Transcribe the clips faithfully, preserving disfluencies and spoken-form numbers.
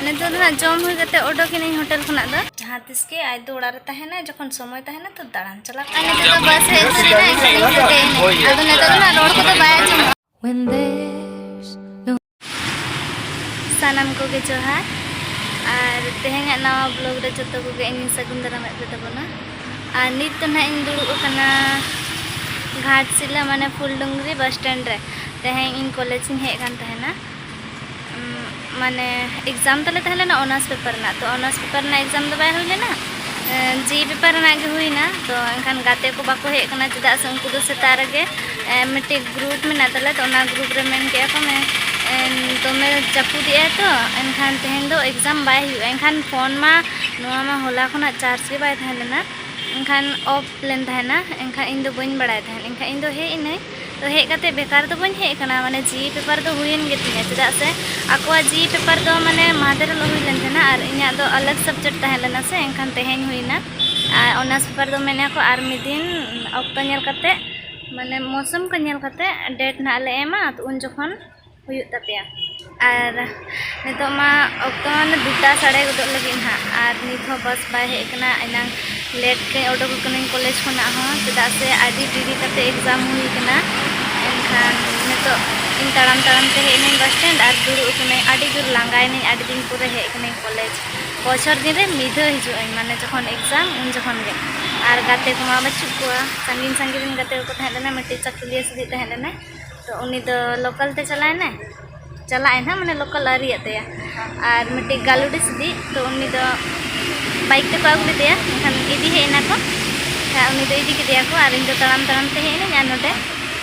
ᱱᱤᱛᱚᱜ ᱫᱚ ᱦᱟᱸᱜ ᱡᱚᱢ ᱦᱩᱭ ᱠᱟᱛᱮ ᱚᱰᱚᱠ ᱮᱱᱟᱹᱧ ᱦᱳᱴᱮᱞ ᱠᱷᱚᱱᱟᱜ ᱫᱚ᱾ ᱡᱟᱦᱟᱸ ᱛᱤᱥ ᱜᱮ ᱟᱡ ᱫᱚ ᱚᱲᱟᱜ ᱨᱮ ᱛᱟᱦᱮᱱᱟᱭ, ᱡᱚᱠᱷᱚᱱ ᱥᱚᱢᱚᱭ ᱛᱟᱦᱮᱱᱟ ᱛᱚ ᱫᱟᱬᱟᱱ ᱪᱟᱞᱟᱜ᱾ ᱟᱨ ᱱᱤᱛᱚᱜ ᱫᱚ ᱵᱟᱥ ᱦᱮᱡ ᱩᱛᱟᱹᱨ ᱮᱱᱟ, ᱮᱱᱠᱷᱟᱱ ᱤᱧ ᱫᱚ ᱫᱮᱡ ᱮᱱᱟᱹᱧ᱾ ᱟᱫᱚ ᱱᱤᱛᱚᱜ ᱫᱚ ᱦᱟᱸᱜ ᱨᱚᱲ ᱠᱚᱫᱚ ᱵᱟᱭ ᱟᱸᱡᱚᱢᱚᱜᱼᱟ᱾ When there's no ᱥᱟᱱᱟᱢ ᱠᱚᱜᱮ ᱡᱚᱦᱟᱨ᱾ ᱟᱨ ᱛᱮᱦᱮᱧᱟᱜ ᱱᱟᱣᱟ ᱵᱞᱚᱜ ᱨᱮ ᱡᱚᱛᱚ ᱠᱚᱜᱮ ᱤᱧᱤᱧ ᱥᱟᱹᱜᱩᱱ ᱫᱟᱨᱟᱢᱮᱫ ᱯᱮ ᱛᱟᱵᱚᱱᱟ᱾ ᱟᱨ ᱱᱤᱛ ᱫᱚ ᱱᱟᱦᱟᱜ ᱤᱧ ᱫᱩᱲᱩᱵ ᱟᱠᱟᱱᱟ ᱜᱷᱟᱴᱥᱤᱞᱟᱹ, ᱢᱟᱱᱮ ᱯᱷᱩᱞᱰᱩᱝᱨᱤ ᱵᱟᱥ ᱥᱴᱮᱱᱰ ᱨᱮ᱾ ᱛᱮᱦᱮᱧ ᱤᱧ ᱠᱚᱞᱮᱡᱽ ᱤᱧ ᱦᱮᱡ ᱟᱠᱟᱱ ᱛᱟᱦᱮᱱᱟ᱾ ᱩᱢ, ᱢᱟᱱᱮ ᱮᱠᱡᱟᱢ ᱛᱟᱞᱮ ᱛᱟᱦᱮᱸ ᱞᱮᱱᱟ ᱚᱱᱟᱨᱥ ᱯᱮᱯᱟᱨ ᱨᱮᱱᱟᱜ, ᱛᱚ ᱚᱱᱟᱨᱥ ᱯᱮᱯᱟᱨ ᱨᱮᱱᱟᱜ ᱮᱠᱡᱟᱢ ᱫᱚ ᱵᱟᱭ ᱦᱩᱭ ᱞᱮᱱᱟ, ᱮ, ᱡᱤ ᱯᱮᱯᱟᱨ ᱨᱮᱱᱟᱜ ᱜᱮ ᱦᱩᱭᱱᱟ᱾ ᱛᱚ ᱮᱱᱠᱷᱟᱱ ᱜᱟᱛᱮ ᱠᱚ ᱵᱟᱠᱚ ᱦᱮᱡ ᱟᱠᱟᱱᱟ, ᱪᱮᱫᱟᱜ ᱥᱮ ᱩᱱᱠᱩ ᱫᱚ ᱥᱮᱛᱟᱜ ᱨᱮᱜᱮ, ᱮ, ᱢᱤᱫᱴᱤᱡ ᱜᱨᱩᱯ ᱢᱮᱱᱟᱜ ᱛᱟᱞᱮ, ᱛᱚ ᱚᱱᱟ ᱜᱨᱩᱯ ᱨᱮ ᱢᱮᱱ ᱠᱮᱜᱼᱟ ᱠᱚ, ᱢᱮ, ᱮ, ᱫᱚᱢᱮ ᱡᱟᱹᱯᱩᱫᱮᱜᱼᱟᱭ ᱛᱚ, ᱮᱱᱠᱷᱟᱱ ᱛᱮᱦᱮᱧ ᱫᱚ ᱮᱠᱡᱟᱢ ᱵᱟᱭ ᱦᱩᱭᱩᱜᱼᱟ᱾ ᱮᱱᱠᱷᱟᱱ ᱯᱷᱳᱱ ᱢᱟ, ᱱᱚᱣᱟ ᱢᱟ ᱦᱚᱞᱟ ᱠᱷᱚᱱᱟᱜ ᱪᱟᱨᱡᱽ ᱜᱮ ᱵᱟᱭ ᱛᱟᱦᱮᱸ ᱞᱮᱱᱟ, ᱮᱱᱠᱷᱟᱱ ᱚᱯᱷ ᱞᱮᱱ ᱛᱟᱦᱮᱱᱟ, ᱮᱱᱠᱷᱟᱱ ᱤᱧ ᱫᱚ ᱵᱟᱹᱧ ᱵᱟᱲᱟᱭ ᱛᱟᱦᱮᱸᱫ᱾ ᱮᱱᱠᱷᱟᱱ ᱤᱧ ᱫᱚ ᱦᱮᱡ ᱮᱱᱟᱹᱧ, ᱛᱚ ᱦᱮᱡ ᱠᱟᱛᱮ ᱵᱮᱠᱟᱨ ᱫᱚ ᱵᱟᱹᱧ ᱦᱮᱡ ᱟᱠᱟᱱᱟ, ᱢᱟᱱᱮ ᱡᱤ ᱯᱮᱯᱟᱨ ᱫᱚ ᱦᱩᱭᱮᱱ ᱜᱮᱛᱤᱧᱟ, ᱪᱮᱫᱟᱜ ᱥᱮ ᱟᱠᱚᱣᱟᱜ ᱡᱤ ᱯᱮᱯᱟᱨ ᱫᱚ ᱢᱟᱱᱮ ᱢᱟᱦᱫᱮᱨ ᱦᱤᱞᱳᱜ ᱦᱩᱭ ᱞᱮᱱ ᱛᱟᱦᱮᱱᱟ ᱟᱨ ᱤᱧᱟᱹᱜ ᱫᱚ ᱟᱞᱟᱜᱽ ᱥᱟᱵᱡᱮᱠᱴ ᱛᱟᱦᱮᱸ ᱞᱮᱱᱟ ᱥᱮ, ᱮᱱᱠᱷᱟᱱ ᱛᱮᱦᱮᱧ ᱦᱩᱭᱱᱟ᱾ ᱟᱨ ᱚᱱᱟᱨᱥ ᱯᱮᱯᱟᱨ ᱫᱚ ᱢᱮᱱᱮᱫ ᱠᱚ ᱟᱨ ᱢᱤᱫ ᱫᱤᱱ ᱚᱠᱛᱚ ᱧᱮᱞ ᱠᱟᱛᱮ, ᱢᱟᱱᱮ ᱢᱳᱥᱩᱢ ᱠᱚ ᱧᱮᱞ ᱠᱟᱛᱮ ᱰᱮᱴ ᱱᱟᱦᱟᱜ ᱞᱮ ᱮᱢᱟ, ᱛᱚ ᱩᱱ ᱡᱚᱠᱷᱚᱱ ᱦᱩᱭᱩᱜ ᱛᱟᱯᱮᱭᱟ᱾ ᱟᱨ ᱱᱤᱛᱚᱜ ᱢᱟ ᱚᱠᱛᱚ ᱢᱟ ᱫᱩᱴᱟ ᱥᱟᱲᱮ ᱜᱚᱫᱚᱜ ᱞᱟᱹᱜᱤᱫ ᱱᱟᱦᱟᱜ, ᱟᱨ ᱱᱤᱛ ᱦᱚᱸ ᱵᱟᱥ ᱵᱟᱭ ᱦᱮᱡ ᱟᱠᱟᱱᱟ᱾ ᱮᱱᱟᱝ ᱞᱮᱴ ᱛᱮ ᱚᱰᱚᱠ ᱟᱠᱟᱱᱟᱹᱧ ᱠᱚᱞᱮᱡᱽ ᱠᱷᱚᱱᱟᱜ ᱦᱚᱸ, ᱪᱮᱫᱟᱜ ᱥᱮ ᱟᱹᱰᱤ ᱰᱮᱨᱤ ᱠᱟᱛᱮ ᱮᱠᱡᱟᱢ ᱦᱩᱭ ᱟᱠᱟᱱᱟ᱾ ᱮᱱᱠᱷᱟᱱ ᱱᱤᱛᱚᱜ ᱤᱧ ᱛᱟᱲᱟᱢ ᱛᱟᱲᱟᱢ ᱛᱮ ᱦᱮᱡ ᱮᱱᱟᱹᱧ ᱵᱟᱥ ᱥᱴᱮᱱᱰ ᱟᱨ ᱫᱩᱲᱩᱵ ᱟᱠᱟᱱᱟᱹᱧ᱾ ᱟᱹᱰᱤ ᱡᱳᱨ ᱞᱟᱸᱜᱟᱭᱮᱱᱟᱹᱧ, ᱟᱹᱰᱤ ᱫᱤᱱ ᱯᱚᱨᱮ ᱦᱮᱡ ᱟᱠᱟᱱᱟᱹᱧ ᱠᱚᱞᱮᱡᱽ᱾ ᱵᱚᱪᱷᱚᱨ ᱫᱤᱱ ᱨᱮ ᱢᱤᱫ ᱫᱷᱟᱣ ᱦᱤᱡᱩᱜ ᱟᱹᱧ, ᱢᱟᱱᱮ ᱡᱚᱠᱷᱚᱱ ᱮᱠᱡᱟᱢ ᱩᱱ ᱡᱚᱠᱷᱚᱱ ᱜᱮ᱾ ᱟᱨ ᱜᱟᱛᱮ ᱠᱚᱢᱟ ᱵᱟᱹᱪᱩᱜ ᱠᱚᱣᱟ, ᱥᱟᱺᱜᱤᱧ ᱥᱟᱺᱜᱤᱧ ᱨᱮᱱ ᱜᱟᱛᱮ ᱠᱚᱠᱚ ᱛᱟᱦᱮᱸ ᱞᱮᱱᱟ, ᱢᱤᱫᱴᱤᱡ ᱪᱟᱹᱠᱩᱞᱤᱭᱟᱹ ᱥᱤᱫᱤᱡ ᱛᱟᱦᱮᱸ ᱞᱮᱱᱟᱭ, ᱛᱚ ᱩᱱᱤ ᱫᱚ ᱞᱳᱠᱟᱞ ᱛᱮ ᱪᱟᱞᱟᱣᱮᱱᱟᱭ, ᱪᱟᱞᱟᱜ ᱟᱭ ᱱᱟᱦᱟᱜ, ᱢᱟᱱᱮ ᱞᱳᱠᱟᱞ ᱟᱹᱣᱨᱤᱭᱟᱜ ᱛᱟᱭᱟ᱾ ᱟᱨ ᱢᱤᱫᱴᱤᱡ ᱜᱟᱞᱩᱰᱤ ᱥᱤᱫᱤᱡ, ᱛᱚ ᱩᱱᱤ ᱫᱚ ᱵᱟᱭᱤᱠ ᱛᱮᱠᱚ ᱟᱹᱜᱩ ᱞᱮᱫᱮᱭᱟ, ᱮᱱᱠᱷᱟᱱ ᱤᱫᱤ ᱦᱮᱡ ᱮᱱᱟ ᱠᱚ᱾ ᱮᱱᱠᱷᱟᱱ ᱩᱱᱤ ᱫᱚ ᱤᱫᱤ ᱠᱮᱫᱮᱭᱟ ᱠᱚ ᱟᱨ ᱤᱧ ᱫᱚ ᱛᱟᱲᱟᱢ ᱛᱟᱲᱟᱢ ᱛᱮ ᱦᱮᱡ ᱮᱱᱟᱹᱧ ᱟᱨ ᱱᱚᱰᱮ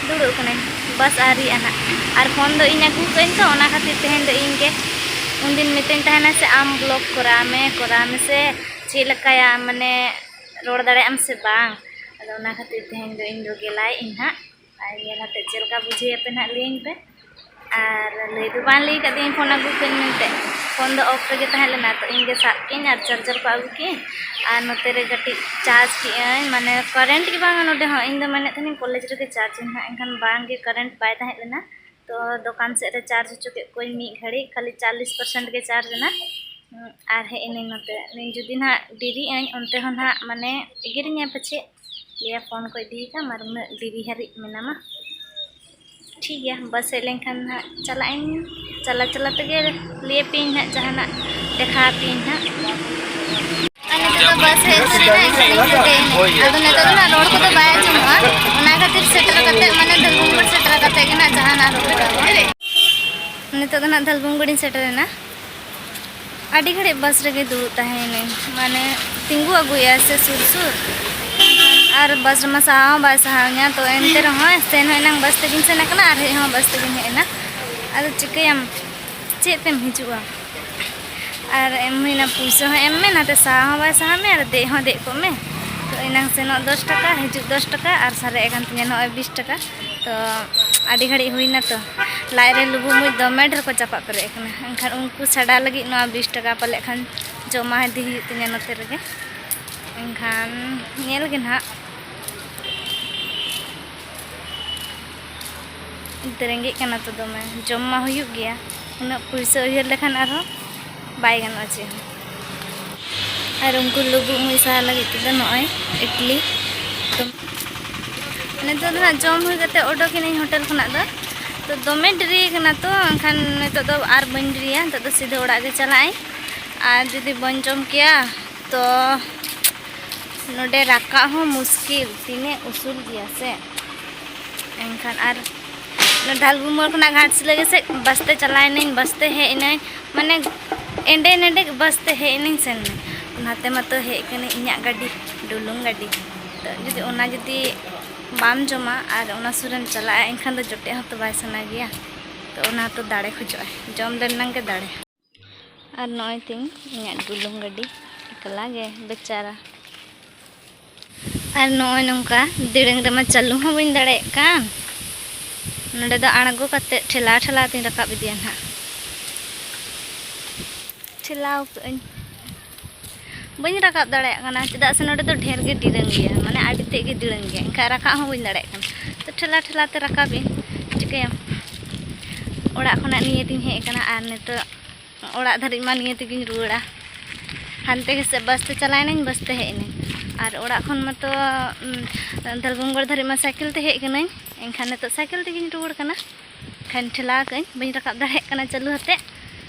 ᱫᱩᱲᱩᱵ ᱟᱠᱟᱱᱟᱹᱧ᱾ ᱵᱟᱥ ᱟᱹᱣᱨᱤᱭᱟᱜᱼᱟ ᱱᱟᱦᱟᱜ᱾ ᱟᱨ ᱯᱷᱳᱱ ᱫᱚ ᱤᱧ ᱟᱹᱜᱩ ᱠᱟᱜ ᱟᱹᱧ, ᱛᱚ ᱚᱱᱟ ᱠᱷᱟᱹᱛᱤᱨ ᱛᱮᱦᱮᱧ ᱫᱚ ᱤᱧ ᱜᱮ, ᱩᱱᱫᱤᱱ ᱢᱤᱛᱟᱹᱧ ᱛᱟᱦᱮᱱᱟ ᱥᱮ, "ᱟᱢ ᱵᱞᱚᱜ ᱠᱚᱨᱟᱣ ᱢᱮ, ᱠᱚᱨᱟᱣ ᱢᱮᱥᱮ, ᱪᱮᱫ ᱞᱮᱠᱟᱭᱟ, ᱢᱟᱱᱮ ᱨᱚᱲ ᱫᱟᱲᱮᱭᱟᱜ ᱟᱢ ᱥᱮ ᱵᱟᱝ?" ᱟᱫᱚ ᱚᱱᱟ ᱠᱷᱟᱹᱛᱤᱨ ᱛᱮᱦᱮᱧ ᱫᱚ ᱤᱧ ᱫᱚ ᱜᱮᱞᱟᱭ ᱤᱧ ᱦᱟᱸᱜ᱾ ᱟᱨ ᱧᱮᱞ ᱦᱟᱛᱮᱫ ᱪᱮᱫ ᱞᱮᱠᱟ ᱵᱩᱡᱷᱟᱹᱣ ᱟᱯᱮ ᱱᱟᱦᱟᱜ, ᱞᱟᱹᱭᱟᱹᱧ ᱯᱮ᱾ ᱟᱨ ᱞᱟᱹᱭ ᱫᱚ ᱵᱟᱝ ᱞᱟᱹᱭ ᱠᱟᱫᱤᱧ ᱯᱷᱳᱱ ᱟᱹᱜᱩ ᱠᱟᱹᱧ ᱢᱮᱱᱛᱮ, ᱯᱷᱳᱱ ᱫᱚ ᱚᱯᱷ ᱨᱮᱜᱮ ᱛᱟᱦᱮᱸ ᱞᱮᱱᱟ, ᱛᱚ ᱤᱧ ᱜᱮ ᱥᱟᱵ ᱠᱮᱫᱟᱹᱧ ᱟᱨ ᱪᱟᱨᱡᱟᱨ ᱠᱚ ᱟᱹᱜᱩ ᱠᱮᱫᱟᱹᱧ᱾ ᱟᱨ ᱱᱚᱛᱮ ᱨᱮ ᱠᱟᱹᱴᱤᱡ ᱪᱟᱨᱡᱽ ᱠᱮᱫᱟᱹᱧ, ᱢᱟᱱᱮ ᱠᱟᱨᱮᱱᱴ ᱜᱮ ᱵᱟᱝᱟ ᱱᱚᱰᱮ ᱦᱚᱸ᱾ ᱤᱧ ᱫᱚ ᱢᱮᱱᱮᱫ ᱛᱟᱦᱮᱱᱤᱧ ᱠᱚᱞᱮᱡᱽ ᱨᱮᱜᱮ ᱪᱟᱨᱡᱽ ᱟᱹᱧ ᱦᱟᱸᱜ, ᱮᱱᱠᱷᱟᱱ ᱵᱟᱝ ᱜᱮ, ᱠᱟᱨᱮᱱᱴ ᱵᱟᱭ ᱛᱟᱦᱮᱸ ᱞᱮᱱᱟ᱾ ᱛᱚ ᱫᱚᱠᱟᱱ ᱥᱮᱫ ᱨᱮ ᱪᱟᱨᱡᱽ ᱦᱚᱪᱚ ᱠᱮᱫ ᱠᱚᱣᱟᱧ ᱢᱤᱫ ᱜᱷᱟᱹᱲᱤᱡ, ᱠᱷᱟᱹᱞᱤ ᱪᱟᱞᱞᱤᱥ ᱯᱟᱨᱥᱮᱱᱴ ᱜᱮ ᱪᱟᱨᱡᱽ ᱮᱱᱟ᱾ ᱟᱨ ᱦᱮᱡ ᱮᱱᱟᱹᱧ ᱱᱚᱛᱮ᱾ ᱡᱩᱫᱤ ᱱᱟᱦᱟᱜ ᱰᱮᱨᱤᱜ ᱟᱹᱧ, ᱚᱱᱛᱮ ᱦᱚᱸ ᱱᱟᱦᱟᱜ ᱢᱟᱱᱮ ᱮᱜᱮᱨᱤᱧᱟᱭ ᱯᱟᱪᱮᱫ, ᱞᱟᱹᱭᱟ ᱯᱷᱳᱱ ᱠᱚ ᱤᱫᱤᱭ ᱠᱟᱢ ᱟᱨ ᱩᱱᱟᱹᱜ ᱰᱮᱨᱤ ᱦᱟᱹᱨᱤᱡ ᱢᱮᱱᱟᱢᱟ᱾ ᱴᱷᱤᱠ ᱜᱮᱭᱟ, ᱵᱟᱥ ᱦᱮᱡ ᱞᱮᱱᱠᱷᱟᱱ ᱱᱟᱦᱟᱜ ᱪᱟᱞᱟᱜ ᱟᱹᱧ, ᱪᱟᱞᱟᱣ ᱪᱟᱞᱟᱣ ᱛᱮᱜᱮ ᱞᱟᱹᱭ ᱟᱯᱮᱭᱟᱹᱧ ᱱᱟᱦᱟᱜ, ᱡᱟᱦᱟᱱᱟᱜ ᱫᱮᱠᱷᱟᱣ ᱟᱯᱮᱭᱟᱹᱧ ᱱᱟᱦᱟᱜ᱾ ᱟᱨ ᱱᱤᱛᱚᱜ ᱫᱚ ᱵᱟᱥ ᱦᱮᱡ ᱥᱮᱴᱮᱨᱮᱱᱟ, ᱮᱱᱠᱷᱟᱱ ᱤᱧ ᱥᱮᱴᱮᱨ ᱮᱱᱟ᱾ ᱟᱫᱚ ᱱᱤᱛᱚᱜ ᱫᱚ ᱱᱟᱦᱟᱜ ᱨᱚᱲ ᱠᱚᱫᱚ ᱵᱟᱭ ᱟᱸᱡᱚᱢᱚᱜᱼᱟ, ᱚᱱᱟ ᱠᱷᱟᱹᱛᱤᱨ ᱥᱮᱴᱮᱨ ᱠᱟᱛᱮ, ᱢᱟᱱᱮ ᱫᱷᱟᱹᱞᱵᱷᱩᱢᱜᱚᱲ ᱥᱮᱴᱮᱨ ᱠᱟᱛᱮ ᱜᱮ ᱱᱟᱦᱟᱜ ᱡᱟᱦᱟᱱᱟᱜ ᱨᱚᱲ ᱠᱚᱫᱚ᱾ ᱱᱤᱛᱚᱜ ᱫᱚ ᱱᱟᱦᱟᱜ ᱫᱷᱟᱹᱞᱵᱷᱩᱢᱜᱚᱲᱤᱧ ᱥᱮᱴᱮᱨᱮᱱᱟ᱾ ᱟᱹᱰᱤ ᱜᱷᱟᱹᱲᱤᱡ ᱵᱟᱥ ᱨᱮᱜᱮ ᱫᱩᱲᱩᱵ ᱛᱟᱦᱮᱸᱭᱮᱱᱟᱹᱧ, ᱢᱟᱱᱮ ᱛᱤᱸᱜᱩ ᱟᱹᱜᱩᱭᱟ ᱥᱮ ᱥᱩᱨ ᱥᱩᱨ, ᱟᱨ ᱵᱟᱥ ᱨᱮᱢᱟ ᱥᱟᱦᱟᱣ ᱦᱚᱸ ᱵᱟᱭ ᱥᱟᱦᱟᱣᱤᱧᱟ᱾ ᱛᱚ ᱮᱱᱛᱮ ᱨᱮᱦᱚᱸ ᱥᱮᱱ ᱦᱚᱸ ᱮᱱᱟᱝ ᱵᱟᱥ ᱛᱮᱜᱤᱧ ᱥᱮᱱ ᱟᱠᱟᱱᱟ ᱟᱨ ᱦᱮᱡ ᱦᱚᱸ ᱵᱟᱥ ᱛᱮᱜᱤᱧ ᱦᱮᱡ ᱮᱱᱟ᱾ ᱟᱫᱚ ᱪᱤᱠᱟᱹᱭᱟᱢ, ᱪᱮᱫ ᱛᱮᱢ ᱦᱤᱡᱩᱜᱼᱟ? ᱟᱨ ᱮᱢ ᱦᱩᱭᱱᱟ, ᱯᱩᱭᱥᱟᱹ ᱦᱚᱸ ᱮᱢ ᱢᱮ, ᱱᱟᱛᱮ ᱥᱟᱦᱟᱣ ᱦᱚᱸ ᱵᱟᱭ ᱥᱟᱦᱟᱣ ᱢᱮ ᱟᱨ ᱫᱮᱡ ᱦᱚᱸ ᱫᱮᱡ ᱠᱚᱜ ᱢᱮ᱾ ᱛᱚ ᱮᱱᱟᱝ ᱥᱮᱱᱚᱜ ᱫᱚᱥ ᱴᱟᱠᱟ, ᱦᱤᱡᱩᱜ ᱫᱚᱥ ᱴᱟᱠᱟ ᱟᱨ ᱥᱟᱨᱮᱡ ᱟᱠᱟᱱ ᱛᱤᱧᱟᱹ ᱱᱚᱜᱼᱚᱭ ᱵᱤᱥ ᱴᱟᱠᱟ᱾ ᱛᱚ ᱟᱹᱰᱤ ᱜᱷᱟᱹᱲᱤᱡ ᱦᱩᱭᱱᱟ ᱛᱚ, ᱞᱟᱡ ᱨᱮ ᱞᱩᱵᱩᱜ ᱢᱩᱡ ᱫᱚᱢᱮ ᱰᱷᱮᱨ ᱠᱚ ᱪᱟᱯᱟᱫ ᱯᱮᱨᱮᱡ ᱟᱠᱟᱱᱟ᱾ ᱮᱱᱠᱷᱟᱱ ᱩᱱᱠᱩ ᱪᱷᱟᱰᱟᱣ ᱞᱟᱹᱜᱤᱫ ᱱᱚᱣᱟ ᱵᱤᱥ ᱴᱟᱠᱟ ᱯᱟᱞᱮᱫ ᱠᱷᱟᱱ ᱡᱚᱢᱟ ᱤᱫᱤ ᱦᱩᱭᱩᱜ ᱛᱤᱧᱟᱹ ᱱᱚᱛᱮ ᱨᱮᱜᱮ᱾ ᱮᱱᱠᱷᱟᱱ ᱧᱮᱞ ᱜᱮ ᱱᱟᱦᱟᱜ᱾ ᱮᱱᱛᱮ ᱨᱮᱸᱜᱮᱡ ᱠᱟᱱᱟ ᱛᱚ ᱫᱚᱢᱮ, ᱡᱚᱢ ᱢᱟ ᱦᱩᱭᱩᱜ ᱜᱮᱭᱟ, ᱩᱱᱟᱹᱜ ᱯᱩᱭᱥᱟᱹ ᱩᱭᱦᱟᱹᱨ ᱞᱮᱠᱷᱟᱱ ᱟᱨᱦᱚᱸ ᱵᱟᱭ ᱜᱟᱱᱚᱜᱼᱟ ᱪᱮᱫ ᱦᱚᱸ᱾ ᱟᱨ ᱩᱱᱠᱩ ᱞᱩᱵᱩᱜ ᱢᱩᱡ ᱥᱟᱦᱟ ᱞᱟᱹᱜᱤᱫ ᱛᱮᱫᱚ ᱱᱚᱜᱼᱚᱭ ᱤᱰᱞᱤ᱾ ᱛᱚ ᱱᱤᱛᱚᱜ ᱫᱚ ᱦᱟᱸᱜ ᱡᱚᱢ ᱦᱩᱭ ᱠᱟᱛᱮ ᱚᱰᱚᱠ ᱮᱱᱟᱹᱧ ᱦᱳᱴᱮᱞ ᱠᱷᱚᱱᱟᱜ ᱫᱚ᱾ ᱛᱚ ᱫᱚᱢᱮ ᱰᱮᱨᱤ ᱠᱟᱱᱟ ᱛᱚ, ᱮᱱᱠᱷᱟᱱ ᱱᱤᱛᱚᱜ ᱫᱚ ᱟᱨ ᱵᱟᱹᱧ ᱰᱮᱨᱤᱭᱟ, ᱱᱤᱛᱚᱜ ᱫᱚ ᱥᱤᱫᱷᱟᱹ ᱚᱲᱟᱜ ᱜᱮ ᱪᱟᱞᱟᱜ ᱟᱹᱧ᱾ ᱟᱨ ᱡᱩᱫᱤ ᱵᱟᱹᱧ ᱡᱚᱢ ᱠᱮᱭᱟ ᱛᱚ ᱱᱚᱰᱮ ᱨᱟᱠᱟᱵ ᱦᱚᱸ ᱢᱩᱥᱠᱤᱞ, ᱛᱤᱱᱟᱹᱜ ᱩᱥᱩᱞ ᱜᱮᱭᱟ ᱥᱮ᱾ ᱮᱱᱠᱷᱟᱱ ᱟᱨ ᱚᱱᱟ ᱰᱷᱟᱞᱵᱩ ᱢᱳᱲ ᱠᱷᱚᱱᱟᱜ ᱜᱷᱟᱴᱥᱤᱞᱟᱹ ᱜᱮ ᱥᱮ ᱵᱟᱥ ᱛᱮ ᱪᱟᱞᱟᱣ ᱮᱱᱟᱹᱧ, ᱵᱟᱥ ᱛᱮ ᱦᱮᱡ ᱮᱱᱟᱹᱧ, ᱢᱟᱱᱮ ᱮᱸᱰᱮ ᱱᱮᱰᱮ ᱵᱟᱥ ᱛᱮ ᱦᱮᱡ ᱮᱱᱟᱹᱧ ᱥᱮᱱ ᱮᱱᱟᱹᱧ᱾ ᱚᱱᱟᱛᱮ ᱢᱟᱛᱚ ᱦᱮᱡ ᱠᱟᱹᱱᱟᱹᱧ ᱤᱧᱟᱹᱜ ᱜᱟᱹᱰᱤ, ᱰᱩᱞᱩᱝ ᱜᱟᱹᱰᱤ᱾ ᱛᱚ ᱡᱩᱫᱤ ᱚᱱᱟ ᱡᱩᱫᱤ ᱵᱟᱢ ᱡᱚᱢᱟ ᱟᱨ ᱚᱱᱟ ᱥᱩᱨ ᱨᱮᱢ ᱪᱟᱞᱟᱜᱼᱟ, ᱮᱱᱠᱷᱟᱱ ᱫᱚ ᱡᱚᱴᱮᱫ ᱦᱚᱸᱛᱚ ᱵᱟᱭ ᱥᱟᱱᱟ ᱜᱮᱭᱟ᱾ ᱛᱚ ᱚᱱᱟ ᱦᱚᱸᱛᱚ ᱫᱟᱲᱮ ᱠᱷᱚᱡᱚᱜᱼᱟ, ᱡᱚᱢ ᱞᱮᱱ ᱮᱱᱟᱝ ᱜᱮ ᱫᱟᱲᱮ᱾ ᱟᱨ ᱱᱚᱜᱼᱚᱭ ᱛᱤᱧ ᱤᱧᱟᱹᱜ ᱰᱩᱞᱩᱝ ᱜᱟᱹᱰᱤ ᱮᱠᱞᱟ ᱜᱮ ᱵᱮᱪᱟᱨᱟ᱾ ᱟᱨ ᱱᱚᱜᱼᱚᱭ ᱱᱚᱝᱠᱟ ᱫᱤᱲᱟᱹᱝ ᱨᱮᱢᱟ ᱪᱟᱹᱞᱩ ᱦᱚᱸ ᱵᱟᱹᱧ ᱫᱟᱲᱮᱭᱟᱜ ᱠᱟᱱ᱾ ᱱᱚᱸᱰᱮ ᱫᱚ ᱟᱬᱜᱚ ᱠᱟᱛᱮ ᱴᱷᱮᱞᱟᱣ ᱴᱷᱮᱞᱟᱣ ᱛᱤᱧ ᱨᱟᱠᱟᱵ ᱤᱫᱤᱭᱟ ᱱᱟᱦᱟᱜ᱾ ᱴᱷᱮᱞᱟᱣ ᱠᱟᱜ ᱟᱹᱧ, ᱵᱟᱹᱧ ᱨᱟᱠᱟᱵ ᱫᱟᱲᱮᱭᱟᱜ ᱠᱟᱱᱟ, ᱪᱮᱫᱟᱜ ᱥᱮ ᱱᱚᱸᱰᱮ ᱫᱚ ᱰᱷᱮᱨ ᱜᱮ ᱰᱤᱲᱟᱹᱝ ᱜᱮᱭᱟ, ᱢᱟᱱᱮ ᱟᱹᱰᱤ ᱛᱮᱫ ᱜᱮ ᱰᱤᱲᱟᱹᱝ ᱜᱮᱭᱟ, ᱮᱱᱠᱷᱟᱱ ᱨᱟᱠᱟᱵ ᱦᱚᱸ ᱵᱟᱹᱧ ᱫᱟᱲᱮᱭᱟᱜ ᱠᱟᱱᱟ᱾ ᱛᱚ ᱴᱷᱮᱞᱟ ᱴᱷᱮᱞᱟ ᱛᱮ ᱨᱟᱠᱟᱵ ᱤᱧ, ᱪᱤᱠᱟᱹᱭᱟᱢ? ᱚᱲᱟᱜ ᱠᱷᱚᱱᱟᱜ ᱱᱤᱭᱟᱹ ᱛᱤᱧ ᱦᱮᱡ ᱟᱠᱟᱱᱟ ᱟᱨ ᱱᱤᱛᱚᱜ ᱚᱲᱟᱜ ᱫᱷᱟᱹᱨᱤᱡ ᱢᱟ ᱱᱤᱭᱟᱹ ᱛᱮᱜᱤᱧ ᱨᱩᱣᱟᱹᱲᱟ᱾ ᱦᱟᱱᱛᱮ ᱜᱮ ᱥᱮ ᱵᱟᱥ ᱛᱮ ᱪᱟᱞᱟᱣ ᱮᱱᱟᱹᱧ, ᱵᱟᱥ ᱛᱮ ᱦᱮᱡ ᱮᱱᱟᱹᱧ᱾ ᱟᱨ ᱚᱲᱟᱜ ᱠᱷᱚᱱ ᱢᱟᱛᱚ, ᱩᱸ, ᱫᱷᱚᱞᱵᱷᱩᱢᱜᱚᱲ ᱫᱷᱟᱹᱨᱤᱡ ᱢᱟ ᱥᱟᱭᱠᱮᱞ ᱛᱮ ᱦᱮᱡ ᱠᱟᱹᱱᱟᱹᱧ, ᱮᱱᱠᱷᱟᱱ ᱱᱤᱛᱚᱜ ᱥᱟᱭᱠᱮᱞ ᱛᱮᱜᱤᱧ ᱨᱩᱣᱟᱹᱲ ᱠᱟᱱᱟ᱾ ᱮᱱᱠᱷᱟᱱ ᱴᱷᱮᱞᱟᱣ ᱠᱟᱹᱧ, ᱵᱟᱹᱧ ᱨᱟᱠᱟᱵ ᱫᱟᱲᱮᱭᱟᱜ ᱠᱟᱱᱟ ᱪᱟᱹᱞᱩ ᱦᱟᱛᱮᱫ,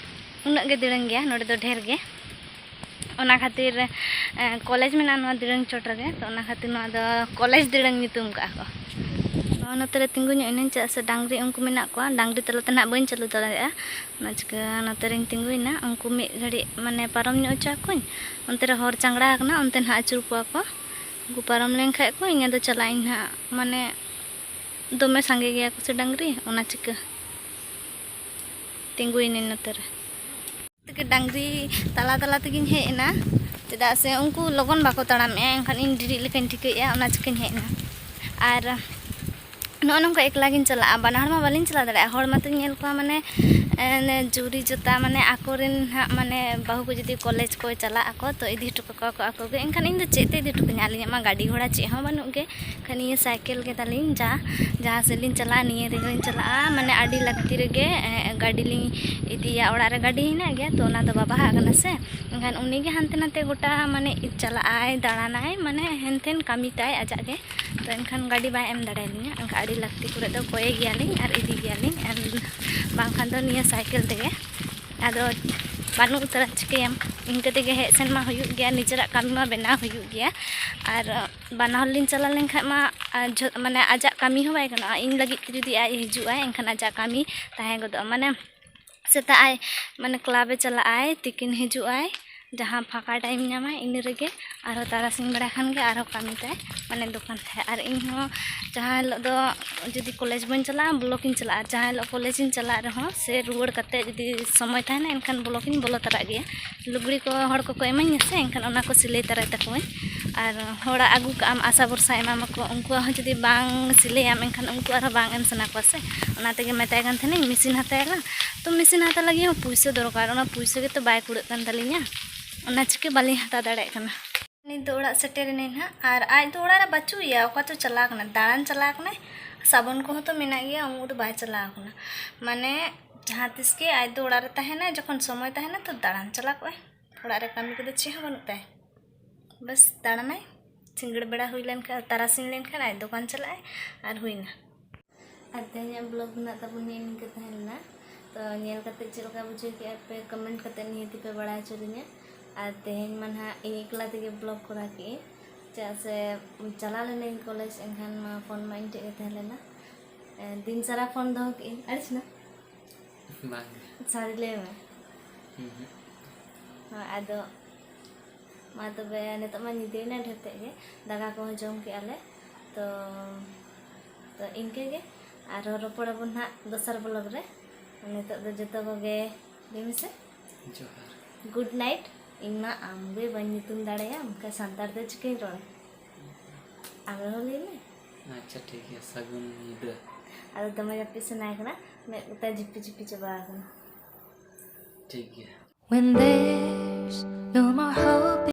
ᱩᱱᱟᱹᱜ ᱜᱮ ᱫᱤᱲᱟᱹᱝ ᱜᱮᱭᱟ, ᱱᱚᱰᱮ ᱫᱚ ᱰᱷᱮᱨ ᱜᱮ᱾ ᱚᱱᱟ ᱠᱷᱟᱹᱛᱤᱨ, ᱮ, ᱠᱚᱞᱮᱡᱽ ᱢᱮᱱᱟᱜᱼᱟ ᱱᱚᱣᱟ ᱫᱤᱲᱟᱹᱝ ᱪᱚᱴ ᱨᱮᱜᱮ, ᱛᱚ ᱚᱱᱟ ᱠᱷᱟᱹᱛᱤᱨ ᱱᱚᱣᱟ ᱫᱚ ᱠᱚᱞᱮᱡᱽ ᱫᱤᱲᱟᱹᱝ ᱧᱩᱛᱩᱢ ᱠᱟᱜᱼᱟ ᱠᱚ᱾ ᱱᱚᱣᱟ ᱱᱚᱛᱮ ᱨᱮ ᱛᱤᱸᱜᱩ ᱧᱚᱜ ᱮᱱᱟᱹᱧ, ᱪᱮᱫᱟᱜ ᱥᱮ ᱰᱟᱝᱨᱤ ᱩᱱᱠᱩ ᱢᱮᱱᱟᱜ ᱠᱚᱣᱟ, ᱰᱟᱝᱨᱤ ᱛᱟᱞᱟ ᱛᱮ ᱱᱟᱦᱟᱜ ᱵᱟᱹᱧ ᱪᱟᱹᱞᱩ ᱫᱟᱲᱮᱭᱟᱜᱼᱟ, ᱚᱱᱟ ᱪᱤᱠᱟᱹ ᱱᱚᱛᱮ ᱨᱮᱧ ᱛᱤᱸᱜᱩᱭᱮᱱᱟ᱾ ᱩᱱᱠᱩ ᱢᱤᱫ ᱜᱷᱟᱹᱲᱤᱡ ᱢᱟᱱᱮ ᱯᱟᱨᱚᱢ ᱧᱚᱜ ᱦᱚᱪᱚ ᱟᱠᱚᱣᱟᱹᱧ, ᱚᱱᱛᱮ ᱨᱮ ᱦᱚᱨ ᱪᱟᱝᱲᱟ ᱟᱠᱟᱱᱟ, ᱚᱱᱛᱮ ᱱᱟᱦᱟᱜ ᱟᱹᱪᱩᱨ ᱠᱚᱣᱟ ᱠᱚ᱾ ᱩᱱᱠᱩ ᱯᱟᱨᱚᱢ ᱞᱮᱱ ᱠᱷᱟᱡ ᱠᱚ, ᱤᱧ ᱟᱫᱚ ᱪᱟᱞᱟᱜ ᱟᱹᱧ ᱱᱟᱦᱟᱜ, ᱢᱟᱱᱮ ᱫᱚᱢᱮ ᱥᱟᱸᱜᱮ ᱜᱮᱭᱟ ᱠᱚ ᱥᱮ ᱰᱟᱝᱨᱤ, ᱚᱱᱟ ᱪᱤᱠᱟᱹ ᱛᱤᱸᱜᱩᱭᱮᱱᱟᱹᱧ ᱱᱚᱛᱮ ᱨᱮ᱾ ᱛᱮᱜᱮ ᱰᱟᱝᱨᱤ ᱛᱟᱞᱟ ᱛᱟᱞᱟ ᱛᱮᱜᱤᱧ ᱦᱮᱡ ᱮᱱᱟ, ᱪᱮᱫᱟᱜ ᱥᱮ ᱩᱱᱠᱩ ᱞᱚᱜᱚᱱ ᱵᱟᱠᱚ ᱛᱟᱲᱟᱢᱮᱜᱼᱟ, ᱮᱱᱠᱷᱟᱱ ᱤᱧ ᱰᱮᱨᱤᱜ ᱞᱮᱠᱟᱧ ᱴᱷᱤᱠᱟᱹᱭᱮᱫᱼᱟ, ᱚᱱᱟ ᱪᱤᱠᱟᱹᱧ ᱦᱮᱡ ᱮᱱᱟ᱾ ᱟᱨ ᱱᱚᱜᱼᱚ ᱱᱚᱝᱠᱟ ᱮᱠᱞᱟ ᱜᱤᱧ ᱪᱟᱞᱟᱜᱼᱟ, ᱵᱟᱱᱟ ᱦᱚᱲ ᱢᱟ ᱵᱟᱹᱞᱤᱧ ᱪᱟᱞᱟᱣ ᱫᱟᱲᱮᱭᱟᱜᱼᱟ᱾ ᱦᱚᱲ ᱢᱟᱛᱚᱧ ᱧᱮᱞ ᱠᱚᱣᱟ, ᱢᱟᱱᱮ, ᱮ, ᱡᱩᱨᱤ ᱡᱚᱛᱟ, ᱢᱟᱱᱮ ᱟᱠᱚᱨᱮᱱ ᱦᱟᱸᱜ, ᱢᱟᱱᱮ ᱵᱟᱹᱦᱩ ᱠᱚ ᱡᱩᱫᱤ ᱠᱚᱞᱮᱡᱽ ᱠᱚ ᱪᱟᱞᱟᱜ ᱟᱠᱚ, ᱛᱚ ᱤᱫᱤ ᱦᱚᱴᱚ ᱠᱟᱠᱚᱣᱟ ᱠᱚ ᱟᱠᱚ ᱜᱮ᱾ ᱮᱱᱠᱷᱟᱱ ᱤᱧ ᱫᱚ ᱪᱮᱫ ᱛᱮ ᱤᱫᱤ ᱦᱚᱴᱚ ᱠᱟᱹᱧᱟ? ᱟᱹᱞᱤᱧᱟᱜ ᱢᱟ ᱜᱟᱹᱰᱤ ᱜᱷᱚᱲᱟ ᱪᱮᱫ ᱦᱚᱸ ᱵᱟᱹᱱᱩᱜ ᱜᱮ᱾ ᱮᱱᱠᱷᱟᱱ ᱱᱤᱭᱟᱹ ᱥᱟᱭᱠᱮᱞ ᱜᱮ ᱛᱟᱞᱤᱧ, ᱡᱟ, ᱡᱟᱦᱟᱸ ᱥᱮᱫ ᱞᱤᱧ ᱪᱟᱞᱟᱜᱼᱟ, ᱱᱤᱭᱟᱹ ᱨᱮᱜᱮ ᱞᱤᱧ ᱪᱟᱞᱟᱜᱼᱟ᱾ ᱢᱟᱱᱮ ᱟᱹᱰᱤ ᱞᱟᱹᱠᱛᱤ ᱨᱮᱜᱮ, ᱮ, ᱜᱟᱹᱰᱤ ᱞᱤᱧ ᱤᱫᱤᱭᱟ᱾ ᱚᱲᱟᱜ ᱨᱮ ᱜᱟᱹᱰᱤ ᱦᱮᱱᱟᱜ ᱜᱮᱭᱟ, ᱛᱚ ᱚᱱᱟ ᱫᱚ ᱵᱟᱵᱟᱣᱟᱜ ᱠᱟᱱᱟ ᱥᱮ᱾ ᱮᱱᱠᱷᱟᱱ ᱩᱱᱤ ᱜᱮ ᱦᱟᱱᱛᱮ ᱱᱟᱛᱮ ᱜᱚᱴᱟ, ᱢᱟᱱᱮ, ᱪᱟᱞᱟᱜᱼᱟᱭ, ᱫᱟᱬᱟᱱᱟᱭ, ᱢᱟᱱᱮ ᱦᱮᱱᱛᱮᱱ ᱠᱟᱹᱢᱤ ᱛᱟᱭ ᱟᱡᱟᱜ ᱜᱮ᱾ ᱛᱚ ᱮᱱᱠᱷᱟᱱ ᱜᱟᱹᱰᱤ ᱵᱟᱭ ᱮᱢ ᱫᱟᱲᱮᱭᱟᱞᱤᱧᱟ᱾ ᱮᱱᱠᱷᱟᱱ ᱟᱹᱰᱤ ᱞᱟᱹᱠᱛᱤ ᱠᱚᱨᱮ ᱫᱚ ᱠᱚᱭᱮ ᱜᱮᱭᱟᱞᱤᱧ ᱟᱨ ᱤᱫᱤ ᱜᱮᱭᱟᱞᱤᱧ, ᱮᱢ, ᱵᱟᱝᱠᱷᱟᱱ ᱫᱚ ᱱᱤᱭᱟᱹ ᱥᱟᱭᱠᱮᱞ ᱛᱮᱜᱮ᱾ ᱟᱫᱚ ᱵᱟᱹᱱᱩᱜ ᱩᱛᱟᱹᱨᱟ, ᱪᱤᱠᱟᱹᱭᱟᱢ? ᱤᱱᱠᱟᱹ ᱛᱮᱜᱮ ᱦᱮᱡ ᱥᱮᱱ ᱢᱟ ᱦᱩᱭᱩᱜ ᱜᱮᱭᱟ, ᱱᱤᱡᱮᱨᱟᱜ ᱠᱟᱹᱢᱤ ᱢᱟ ᱵᱮᱱᱟᱣ ᱦᱩᱭᱩᱜ ᱜᱮᱭᱟ᱾ ᱟᱨ ᱵᱟᱱᱟ ᱦᱚᱲ ᱞᱤᱧ ᱪᱟᱞᱟᱣ ᱞᱮᱱᱠᱷᱟᱡ ᱢᱟ, ᱟᱨ ᱡᱷᱚ-, ᱢᱟᱱᱮ ᱟᱡᱟᱜ ᱠᱟᱹᱢᱤ ᱦᱚᱸ ᱵᱟᱭ ᱜᱟᱱᱚᱜᱼᱟ᱾ ᱤᱧ ᱞᱟᱹᱜᱤᱫ ᱛᱮ ᱡᱩᱫᱤ ᱟᱡ ᱦᱤᱡᱩᱜᱼᱟᱭ, ᱮᱱᱠᱷᱟᱱ ᱟᱡᱟᱜ ᱠᱟᱹᱢᱤ ᱛᱟᱦᱮᱸ ᱜᱚᱫᱚᱜᱼᱟ᱾ ᱢᱟᱱᱮ ᱥᱮᱛᱟᱜ ᱟᱭ, ᱢᱟᱱᱮ ᱠᱞᱟᱵᱽ ᱮ ᱪᱟᱞᱟᱜᱼᱟᱭ, ᱛᱤᱠᱤᱱ ᱦᱤᱡᱩᱜᱼᱟᱭ, ᱡᱟᱦᱟᱸ ᱯᱷᱟᱸᱠᱟ ᱴᱟᱭᱤᱢ ᱧᱟᱢᱟᱭ ᱤᱱᱟᱹ ᱨᱮᱜᱮ, ᱟᱨᱦᱚᱸ ᱛᱟᱨᱟᱥᱤᱧ ᱵᱮᱲᱟ ᱠᱷᱟᱱ ᱜᱮ ᱟᱨᱦᱚᱸ ᱠᱟᱹᱢᱤ ᱛᱟᱭ, ᱢᱟᱱᱮ ᱫᱚᱠᱟᱱ ᱛᱟᱭ᱾ ᱟᱨ ᱤᱧ ᱦᱚᱸ ᱡᱟᱦᱟᱸ ᱦᱤᱞᱳᱜ ᱫᱚ ᱡᱩᱫᱤ ᱠᱚᱞᱮᱡᱽ ᱵᱟᱹᱧ ᱪᱟᱞᱟᱜᱼᱟ, ᱵᱞᱚᱠ ᱤᱧ ᱪᱟᱞᱟᱜᱼᱟ᱾ ᱟᱨ ᱡᱟᱦᱟᱸ ᱦᱤᱞᱳᱜ ᱠᱚᱞᱮᱡᱽ ᱤᱧ ᱪᱟᱞᱟᱜ ᱨᱮᱦᱚᱸ ᱥᱮ ᱨᱩᱣᱟᱹᱲ ᱠᱟᱛᱮ ᱡᱩᱫᱤ ᱥᱚᱢᱚᱭ ᱛᱟᱦᱮᱱᱟ, ᱮᱱᱠᱷᱟᱱ ᱵᱞᱚᱠ ᱤᱧ ᱵᱚᱞᱚ ᱛᱚᱨᱟᱜ ᱜᱮᱭᱟ᱾ ᱞᱩᱜᱽᱲᱤ ᱠᱚ ᱦᱚᱲ ᱠᱚᱠᱚ ᱮᱢᱟᱹᱧᱟ ᱥᱮ, ᱮᱱᱠᱷᱟᱱ ᱚᱱᱟ ᱠᱚ ᱥᱤᱞᱟᱹᱭ ᱛᱟᱨᱟᱭ ᱛᱟᱠᱚᱣᱟᱹᱧ᱾ ᱟᱨ ᱦᱚᱲᱟᱜ ᱟᱹᱜᱩ ᱠᱟᱜᱼᱟᱢ, ᱟᱥᱟ ᱵᱷᱚᱨᱥᱟ ᱮᱢᱟᱢᱟᱠᱚ, ᱩᱱᱠᱩᱣᱟᱜ ᱦᱚᱸ ᱡᱩᱫᱤ ᱵᱟᱝ ᱥᱤᱞᱟᱹᱭᱟᱢ, ᱮᱱᱠᱷᱟᱱ ᱩᱱᱠᱩ ᱟᱨᱦᱚᱸ ᱵᱟᱝ ᱮᱢ ᱥᱟᱱᱟ ᱠᱚᱣᱟ ᱥᱮ᱾ ᱚᱱᱟ ᱛᱮᱜᱮ ᱢᱮᱛᱟᱭ ᱠᱟᱱ ᱛᱟᱦᱮᱱᱟᱹᱧ, ᱢᱮᱥᱤᱱ ᱦᱟᱛᱟᱣ ᱟᱞᱟᱝ᱾ ᱛᱚ ᱢᱮᱥᱤᱱ ᱦᱟᱛᱟᱣ ᱞᱟᱹᱜᱤᱫ ᱦᱚᱸ ᱯᱩᱭᱥᱟᱹ ᱫᱚᱨᱠᱟᱨ, ᱚᱱᱟ ᱯᱩᱭᱥᱟᱹ ᱜᱮᱛᱚ ᱵᱟᱭ ᱠᱩᱲᱟᱹᱜ ᱠᱟᱱ ᱛᱟᱹᱞᱤᱧᱟ, ᱚᱱᱟ ᱪᱤᱠᱟᱹ ᱵᱟᱹᱞᱤᱧ ᱦᱟᱛᱟᱣ ᱫᱟᱲᱮᱭᱟᱜ ᱠᱟᱱᱟ᱾ ᱱᱤᱛ ᱫᱚ ᱚᱲᱟᱜ ᱥᱮᱴᱮᱨ ᱮᱱᱟᱹᱧ ᱱᱟᱦᱟᱜ, ᱟᱨ ᱟᱡ ᱫᱚ ᱚᱲᱟᱜ ᱨᱮ ᱵᱟᱹᱪᱩᱜ ᱮᱭᱟ, ᱚᱠᱟ ᱪᱚ ᱪᱟᱞᱟᱣ ᱠᱟᱱᱟᱭ, ᱫᱟᱬᱟᱱ ᱪᱟᱞᱟᱣ ᱠᱟᱱᱟᱭ᱾ ᱥᱟᱵᱚᱱ ᱠᱚᱦᱚᱸ ᱛᱚ ᱢᱮᱱᱟᱜ ᱜᱮᱭᱟ, ᱩᱱᱠᱩ ᱫᱚ ᱵᱟᱭ ᱪᱟᱞᱟᱣ ᱠᱟᱱᱟ᱾ ᱢᱟᱱᱮ ᱡᱟᱦᱟᱸ ᱛᱤᱥ ᱜᱮ ᱟᱡ ᱫᱚ ᱚᱲᱟᱜ ᱨᱮ ᱛᱟᱦᱮᱱᱟᱭ, ᱡᱚᱠᱷᱚᱱ ᱥᱚᱢᱚᱭ ᱛᱟᱦᱮᱱᱟ ᱛᱚ ᱫᱟᱬᱟᱱ ᱪᱟᱞᱟᱣ ᱠᱚᱜᱼᱟᱭ᱾ ᱚᱲᱟᱜ ᱨᱮ ᱠᱟᱹᱢᱤ ᱠᱚᱫᱚ ᱪᱮᱫ ᱦᱚᱸ ᱵᱟᱹᱱᱩᱜ ᱛᱟᱭ᱾ ᱵᱟᱥ ᱫᱟᱬᱟᱱᱟᱭ, ᱥᱤᱸᱜᱟᱹᱲ ᱵᱮᱲᱟ ᱦᱩᱭ ᱞᱮᱱᱠᱷᱟᱱ, ᱛᱟᱨᱟᱥᱤᱧ ᱞᱮᱱᱠᱷᱟᱱ ᱟᱡ ᱫᱚᱠᱟᱱ ᱪᱟᱞᱟᱜᱼᱟᱭ ᱟᱨ ᱦᱩᱭᱱᱟ᱾ ᱟᱨ ᱛᱮᱦᱮᱧᱟᱜ ᱵᱞᱚᱜ ᱫᱚ ᱱᱟᱜ ᱛᱟᱵᱚᱱ ᱱᱤᱭᱟᱹ ᱱᱤᱝᱠᱟᱹ ᱛᱟᱦᱮᱸ ᱞᱮᱱᱟ᱾ ᱛᱚ ᱧᱮᱞ ᱠᱟᱛᱮ ᱪᱮᱫ ᱞᱮᱠᱟ ᱵᱩᱡᱷᱟᱹᱣ ᱠᱮᱜᱼᱟ ᱯᱮ, ᱠᱚᱢᱮᱱᱴ ᱠᱟᱛᱮ ᱱᱤᱦᱟᱹᱛ ᱯᱮ ᱵᱟᱲᱟᱭ ᱦᱚᱪᱚ ᱞᱤᱧᱟ᱾ ᱟᱨ ᱛᱮᱦᱮᱧ ᱢᱟ ᱱᱟᱦᱟᱜ ᱤᱧ ᱮᱠᱞᱟ ᱛᱮᱜᱮ ᱵᱞᱚᱜ ᱠᱚᱨᱟᱣ ᱠᱮᱜᱼᱟᱹᱧ, ᱪᱮᱫᱟᱜ ᱥᱮ ᱪᱟᱞᱟᱣ ᱞᱮᱱᱟᱹᱧ ᱠᱚᱞᱮᱡᱽ, ᱮᱱᱠᱷᱟᱱ ᱢᱟ ᱯᱷᱳᱱ ᱢᱟ ᱤᱧ ᱴᱷᱮᱡ ᱜᱮ ᱛᱟᱦᱮᱸ ᱞᱮᱱᱟ᱾ ᱮ, ᱫᱤᱱ ᱥᱟᱨᱟ ᱯᱷᱳᱱ ᱫᱚᱦᱚ ᱠᱮᱜᱼᱟᱹᱧ, ᱟᱹᱲᱤᱥ ᱱᱟ? ᱵᱟᱝ᱾ ᱥᱟᱹᱨᱤ ᱞᱟᱹᱭ ᱢᱮ᱾ ᱦᱩᱸ ᱦᱩᱸ᱾ ᱦᱳᱭ, ᱟᱫᱚ ᱢᱟ ᱛᱚᱵᱮ ᱱᱤᱛᱚᱜ ᱢᱟ ᱧᱤᱫᱟᱹᱭᱮᱱᱟ ᱰᱷᱮᱨ ᱛᱮᱫ ᱜᱮ, ᱫᱟᱠᱟ ᱠᱚᱦᱚᱸ ᱡᱚᱢ ᱠᱮᱜᱼᱟ ᱞᱮ᱾ ᱛᱚ, ᱛᱚ ᱤᱱᱠᱟᱹ ᱜᱮ, ᱟᱨᱦᱚᱸ ᱨᱚᱯᱚᱲ ᱟᱵᱚᱱ ᱱᱟᱦᱟᱜ ᱫᱚᱥᱟᱨ ᱵᱞᱚᱜ ᱨᱮ᱾ ᱱᱤᱛᱚᱜ ᱫᱚ ᱡᱚᱛᱚ ᱠᱚᱜᱮ ᱞᱟᱹᱭ ᱢᱮᱥᱮ᱾ ᱡᱚᱦᱟᱨ᱾ Good night. ᱤᱧ ᱢᱟ ᱟᱢ ᱜᱮ ᱵᱟᱹᱧ ᱧᱩᱛᱩᱢ ᱫᱟᱲᱮᱭᱟᱢ, ᱚᱱᱠᱟ ᱥᱟᱱᱛᱟᱲ ᱛᱮ ᱪᱤᱠᱟᱹᱧ ᱨᱚᱲᱟ? ᱟᱢ ᱨᱮᱦᱚᱸ ᱞᱟᱹᱭ ᱢᱮ᱾ ᱟᱪᱪᱷᱟ, ᱴᱷᱤᱠ ᱜᱮᱭᱟ, ᱥᱟᱹᱜᱩᱱ ᱧᱤᱫᱟᱹ᱾ ᱟᱫᱚ ᱫᱚᱢᱮ ᱡᱟᱹᱯᱤᱫ ᱥᱟᱱᱟᱭᱮ ᱠᱟᱱᱟ, ᱢᱮᱫ ᱠᱚᱛᱟᱭ ᱡᱷᱤᱯᱤ ᱡᱷᱤᱯᱤ ᱪᱟᱵᱟ ᱟᱠᱟᱱᱟ᱾ ᱴᱷᱤᱠ ᱜᱮᱭᱟ᱾ When there's no more hope